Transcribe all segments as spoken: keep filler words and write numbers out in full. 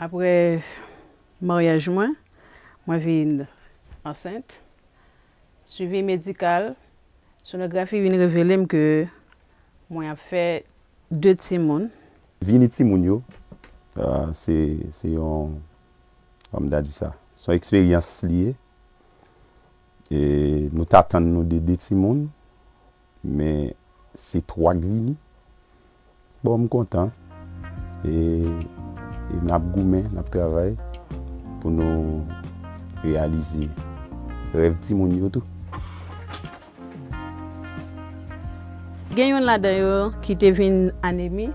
Apre maryaj mwen, mwen vin ansent. Swivi medikal, sonografi vin revele m ke mwen ap fè de timoun. Vini timoun yo, ah, se, se yon, kòman m ta di sa, se yon eksperyans li ye. E nou t atann nou de de timoun, men se twa k vini. Bon, m kontan. E, e n ap goumen, n ap travay pou nou reyalize rèv timoun yo tou. Gen youn ladan yo ki te vin anemi,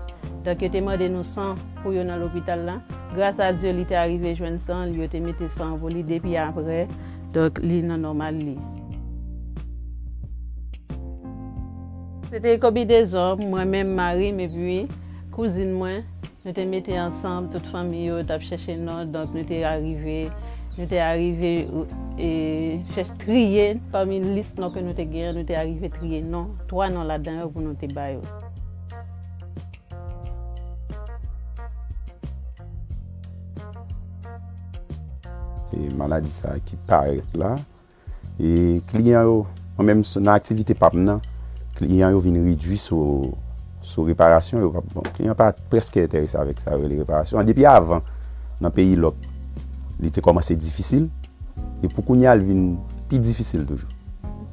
donk yo te mande nou san pou yo nan lopital la. Gras a Dye, li te arive jwenn san, yo te mete san pou li depi apre, donk li nan nòmal li. Se te konbinezon, mwen menm, mari m, epi kouzin mwen, nou te mete ansanm, tout fanmi yo t ap chèche non, donk nou te arive, nou te arive, e, chèche, triye, pami lis non ke nou te genyen, nou te arive triye non, twa non ladan yo pou nou te ba yo. E maladi sa ki parèt la, e kliyan yo, mwen menm s-, nan aktivite p ap m nan, kliyan yo vin redui sou, sou reparasyon yo. Bon, kliyan pa prèske enterese avèk sa yo rele reparasyon an. Depi avan, nan peyi lòk, li te kòmanse difisil, e pou kounye a, l vin pi difisil toujou.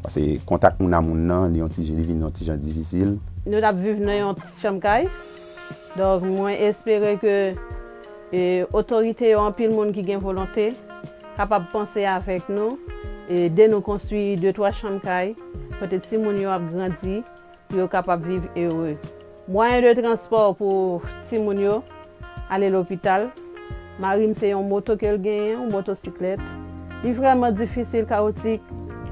Paske kontak moun a moun nan, li yon ti, li vin yon ti jan difisil. Nou t ap viv nan yon ti chanm kay. Donk, mwen espere ke, e, otorite yo, anpil moun ki gen volonte, kapab panse avèk nou, ede nou konstwi de twa chanm kay, kote timoun yo ap grandi, pou yo kapab viv ere. Mwayen de transpò pou timoun yo ale lopital, mari m se yon moto ke l genyen, yon motosiklèt. Li vrèman difisil, kawotik,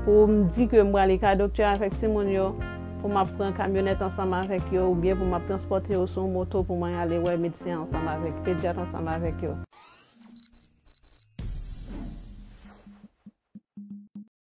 pou m di ke m prale kay doktè avèk timoun yo, pou m ap pran kamyonèt ansanm avèk yo, oubyen pou m ap transpòte yo sou yon moto pou mwen ale wè medsen ansanm avèk, pedyat ansanm avèk yo.